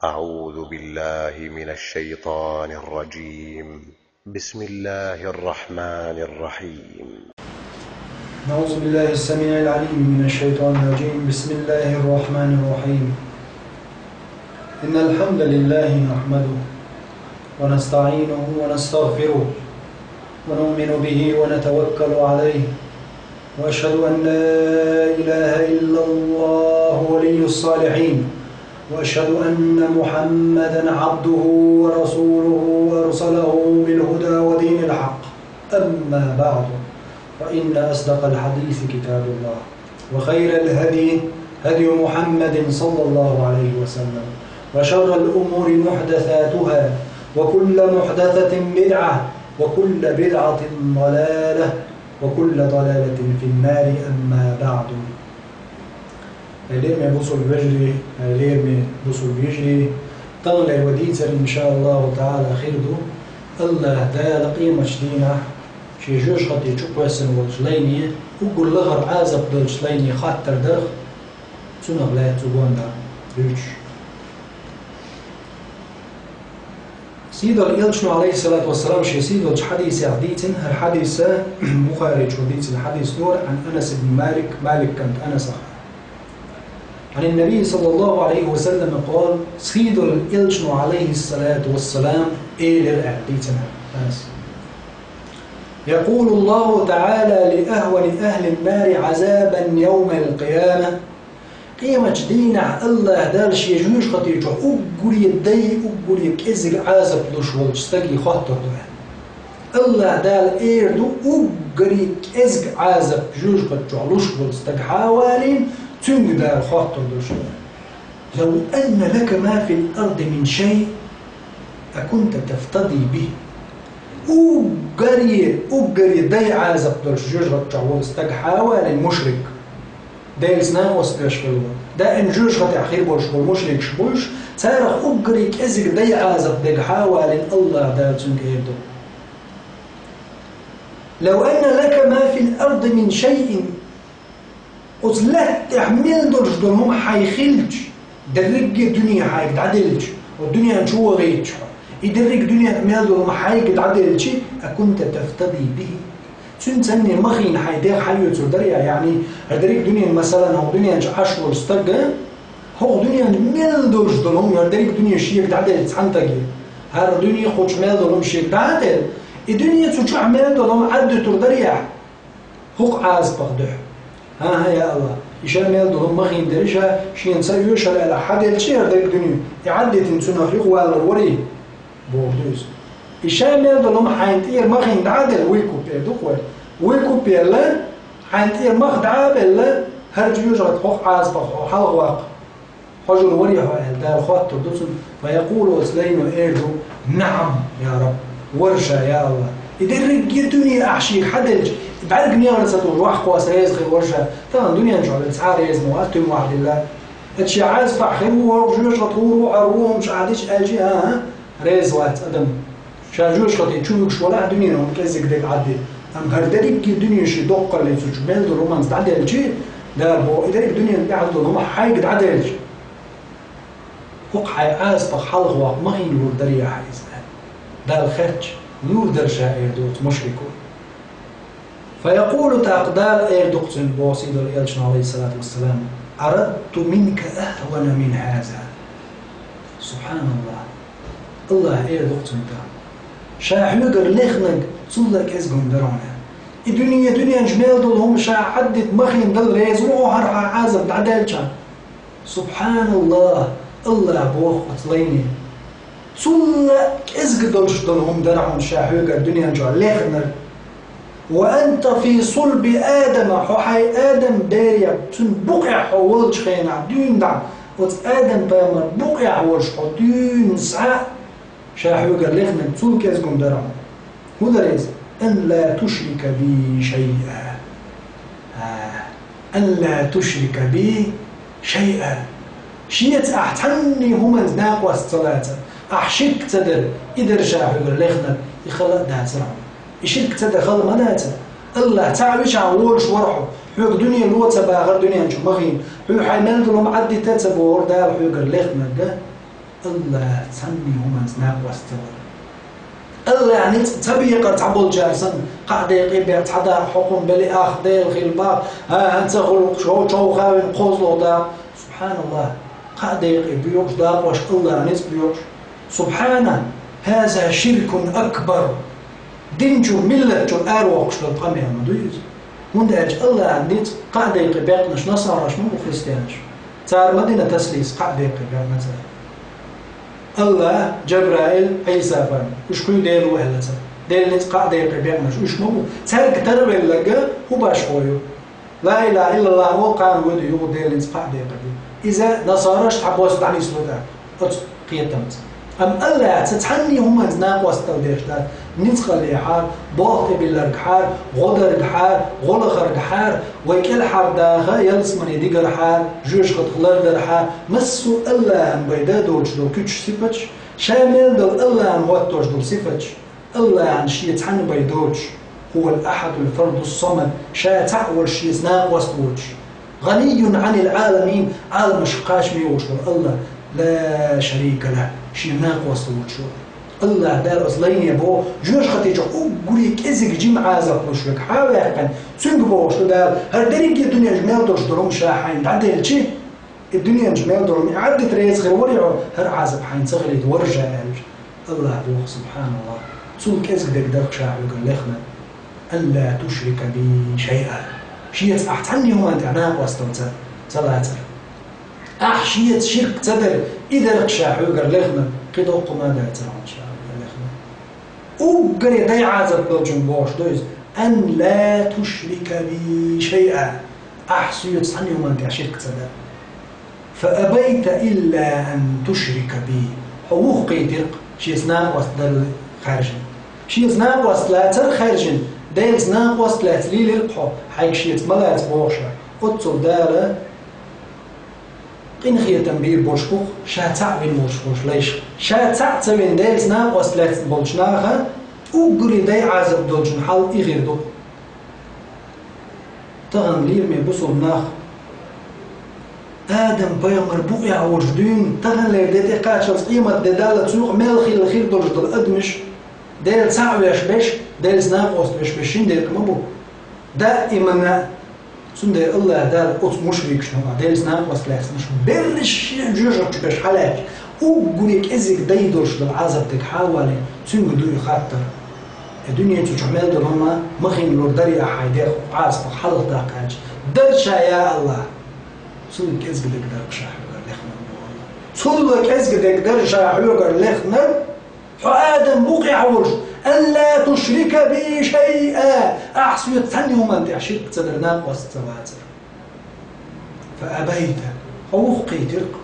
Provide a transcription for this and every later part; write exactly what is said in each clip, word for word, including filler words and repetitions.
أعوذ بالله من الشيطان الرجيم. بسم الله الرحمن الرحيم. نعوذ بالله السميع العليم من الشيطان الرجيم. بسم الله الرحمن الرحيم. إن الحمد لله نحمده ونستعينه ونستغفره ونؤمن به ونتوكل عليه، وأشهد أن لا إله إلا الله ولي الصالحين، وأشهد أن محمدا عبده ورسوله أرسله بالهدى ودين الحق. أما بعد، فإن أصدق الحديث كتاب الله، وخير الهدي هدي محمد صلى الله عليه وسلم، وشر الأمور محدثاتها، وكل محدثة بدعة، وكل بدعة ضلالة، وكل ضلالة في النار. أما بعد. Лераме бусулба вежарий, лераме бусулба йижарий, таханлера вай дийцар, иншааллаху таала, хир ду АллахӀ Дала къематчу дийнахь шен жоьжахати чу кхоьссина волчу лайне, уггар лахара Ӏазап долчу лайне хаттар дарх, цунах лаьцна цу гонах дуьйцуш. Сийдолу элчано, Ӏалайхиссалату вассалам, шен сийдолчу хьадисехь дийцина, хӀара хьадис Бухаричо дийцина хьадис дара, Ӏан Анас ибн Малик, Малик кӀант Анасах. Ӏан ан-Набий, саллаллаху Ӏалайхи ва саллам, къала, сийдолу элчано, Ӏалайхиссалату вассалам, элира аьлла дийцина Анас: يقول الله تعالى لأهون أهل النار عذابا يوم القيامة. Къематчу дийнахь АллахӀ Дала шен жоьжахати чохь уггаре дай, уггаре кӀезиг Ӏазап луш волчу стаге хоттур ду аьлла. АллахӀ Дала эр ду, уггаре кӀезиг Ӏазап жоьжахати чохь луш волу стаг хьа а валийна, цуьнга Дала хоттур ду шу: لو أن لك ما في الأرض من شيء أكنت تفتدي به. Уггаре, уггаре дай Ӏазап долуш жоьжахати чохь волу стаг хьа а валийна, мушрик. Делаца накъост беш хилла, даим жоьжахатехь хир болуш болу мушрикаш буйш, царах уггаре кӀезиг дай Ӏазап дерг хьа а валийна, АллахӀ Дала цуьнга эр ду: لو أن لك ما في الأرض من شيء. Оцу лаьтта тӀехь мел долуш долу хӀума хьайн хилча, дерриге а дуьне хьайга дӀаделча, оцу дуьнен чу вахийтча хьо, и дерриге а дуьнен мел долу хӀума хьайга дӀаделча, أكنت تفتدي به. Цуьнца цхьаьна махийна хьайн дегӀ хьаоьцур дарий, яъни, хӀара дерриг а дуьне, масалан, хӀокху дуьнен чу Ӏаш волу стаг, хӀокху дуьнен мел долуш долу хӀума, хӀара дерриг а дуьне шега дӀаделла цхьана стаге, хӀара дуьне, кху чу мел долу хӀума шега дӀа а делла, и дуьне цу чохь мел долу хӀума Ӏаддуьтур дарий хьо хӀокху Ӏазапах дуьхьа? ХӀан-хӀа, я АллахӀ, и ша мел долу хӀума махийна дерг ша шена ца оьшу аьлла хьаделча, хӀара дерриг а дуьне, и Ӏаддитина цунах юхавалар варий? Бохург ду иза. И ша мел долу хӀума хьайна тӀера махийна дӀа а делла, выкуп эр ду-кх вай. Выкуп елла, хьайна тӀера мах дӀа а белла, хӀара жоьжахати хӀокху Ӏазапах хьо хьалхаваккха хьожур варий хьо аьлла, Дала хоттур ду цунна. فيقول, оцу лайно эр ду: نعم يا رب, вара ша, я АллахӀ. И дерриге а дуьне ахь шега хьаделча, бӀаьрг негӀар ца тухуш ваккха аса реза хир вара ша. Тахана дуьнен чохь велла цхьа а реза ма вац, туьма охьадилла. Эцу шен Ӏазапехь хир ву, хӀокху жоьжахати гӀур ву, хӀара ву, хӀумаш ахь дича аьлча, а-а, реза вац адам. Ша жоьжахати чу вуьгуш валахь, дуьненан хӀума кӀеззиг дерг Ӏадде. Амма хӀара дерриге а дуьне шен доккхаллица чу мел долу хӀуманца дӀаделча, Дала боху, и дерриг а дуьненан тӀехь долу хӀума хьайга дӀаделча, хӀокху хьайн Ӏазапах хьалхаваккха махийна лур дарий хьо иза аьлла. Дала хаьттича, лур дара ша, эр ду оцу мушрико. فيقول, тӀаккха Дала эр ду-кх цуьнга, боху сийдолу элчано, Ӏалайхиссалату вассалам: أردت منك أهون من هذا. СубхьаналлахӀ! АллахӀа эр ду-кх цуьнга тӀаккха: ша хьоьгара лехнарг цул а кӀезиг хӀума дара хьуна. И дуьне, дуьнен чу мел долу хӀума ша Ӏаддита махийна дала реза ву хьо хӀара хьан Ӏазап дӀадаьллачохь. СубхьаналлахӀ! АллахӀа боху оцу лайне: цул а кӀезиг долуш долу хӀума дара хьуна ша хьоьгара дуьнен чохь лехнарг. وأنت في صلب آدم, хьо хьайн Адам берех, цуьнан букъехь хьо волчу хенахь дуьйна дӀа, оцу Адам-пайхамаран букъехь волуш хьо дуьйна схьа, ша хьоьгара лехнарг цул кӀезиг хӀума дара хьуна. ХӀун дара иза? أن لا تشرك بي شيئا. أن لا تشرك بي شيئا. Шеца ахь цхьанне хӀуманца накъост ца лацар, ахь ширк ца дар, и дара ша хьоьгара лехнарг, и хала а дацара хьуна. И ширк ца дан хала ма дацара. АллахӀ цхьаъ вичахь волуш вара хьо, хьоьга дуьне ло ца бахара дуьнен чу махийна, хьоьга хьайн мел долу хӀума Ӏаддита а ца бохура Дала хьоьгара лехнарг. АллахӀ цхьанне хӀуманца накъост ца вар. АллахӀа ницкъ ца бекъар цхьаболчара санна, кхаа декъе бер цхьа дакъа хьокхун бели ах Дела хила бах, а, хӀанца гӀулакх шо човхавина кхозло дакъа. СубхьаналлахӀ, кхаа декъе боькъуш дакъош АллахӀа ницкъ боькъуш. СубхьанахӀу, хӀаза ширкун акбар. Дин чура, миллат чура аравоккхуш долу къамел ма ду иза. ХӀунда аьлча АллахӀа ницкъ кхаа декъе бекънарш насараш ма бу, христианаш. Цара ма дина таслис кхаа декъе бекъна цара. АллахӀ, Джабраил, Ӏийса пайхамар, уьш кхуьй Дела ву аьлла цара. Делан ницкъ кхаа декъе бекънарш уьш ма бу. Цаьрга тарвелларг хӀун башхо ю? Ла илахӀа иллаллахӀ олу, кхана воьду юха Делан ницкъ кхаа декъе бу. Иза насараш цхьабосса дӀанисло тӀаккха оцу кхетамца. Амма АллахӀа цхьанне хӀуманца накъосталла деш дац. Ницкъаллехьара, болх тӀебилларгахьара, гӀо даргахьара, гӀо лахаргахьара, вай кӀелхьардаха ялсамане дигархьара, жоьжахатех лардархьара, массо а АллахӀан байда доцуш долу куьчаш, сифаташ, ша мел долу АллахӀан хӀоттош долу сифаташ. АллахӀан шен цхьанна бай доцуш, хӀувал ахьадул фардус самад, ша цхьаъ волуш, шеца накъост воцуш. ГӀанийюн Ӏанил Ӏаламин, Ӏаламашка кхачаме волуш волу АллахӀ, ла шарика лахӀ, шен накъост воцуш волу. АллахӀ Дала оцу лайне боху, жоьжахати чохь уггаре кӀезиг жима Ӏазап луш верг хьан а ваьккхина, цуьнга бохуш ду Дала, хӀара дерриге дуьненчу мел долуш долу хӀума ша хьайна дӀаделчи, и дуьненчу мел долу и Ӏаддита реза хир варий хьо, хӀара Ӏазап хьайна ца хилийта вара ша аьлча, АллахӀа боху, субхьаналлахӀ, цул кӀезга дерг дара-кх ша хьоьгара лехна, «Алла тушрика би шайъа». Шеца ахь цхьанне хӀуманна тӀехь накъосталла ца, ца лацар. Ахь шеца ширк ца дара, и дара-кх ша хьоьгара лехна, кхидолу хӀума а дацара хьуна ша хьоьгара лехна. Уггаре дай Ӏазап долчун бохуш ду иза: «Ан ла тушрика би шайъа». Ахь соьца цхьанне хӀуманна тӀехь ширк ца дар. «Фа абайта илла ан тушрика би». Хьо вухкхийтира-кх шеца накъост дарла хаьржина. Шеца накъост лацар хаьржина, Делаца накъост лаьцна лийлира-кх хьо, хьайга шеца ма лаца бохуша. Оццул Дала къинхетам бийр болуш бу-кх ша цхьаъ вина волуш болчу лайшка. Ша цхьаъ ца вина, Делаца накъост лаьцна болчу наха уггаре дай Ӏазап долчун хьал и хир ду-кх. Тахана лераме бусулба нах, Адам-пайхамар букъехь волуш дуьйна, таханлера де тӀекхаччалц къематде даллалц юкъа мел хилла хир долуш долу адамаш, Дела цхьаъ веш берш, Делаца накъост веш берш шина декъа ма бу. Даимана Цундела АллахӀ Дала оцу мушрикашна, Делаца накъост лаьцнарш, берриш шен жоьжахати чу берш хьалаьцча, уггаре кӀезиг дай долуш долу Ӏазап дерг хьан а валийна, цуьнга ду и хаттар. И дуьне цу чохь мел долу хӀума ма хин лур дарий ахь хьайн дегӀ Ӏазапах хьалха даккха аьлча, дара ша, я АллахӀ! Цул кӀезга дерг дара-кх ша хьоьгара лехнарг, боху АллахӀа. Цул кӀезга дерг дара ша хьоьгара лехнарг, хьо, Адам, букъехь волуш, «Алла тушрика би шайъа», ахь соьца цхьанне хӀуманна тӀехь ширк ца дар, накъост ца вацар. «Фа абайта», хьо вухкхийтира-кх.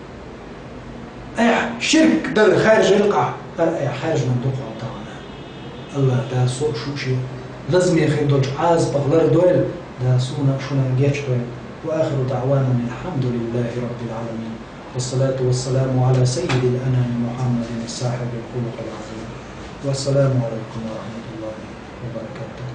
Айхьа ширк дар хаьржира-кх ахь, хӀара айхьа хаьржинарг ду-кх хьо тахана. АллахӀ Дала со а, шу а шен лазаме хир долчу Ӏазапах лардойла, Дала суна а, шуна а гечдойла. Ва ахиру даӀвана анил хьамдулиллахӀи раббил Ӏаламин. والصلاة والسلام على سيد الأنام محمد صاحب الخلق العظيم. والسلام عليكم ورحمة الله وبركاته.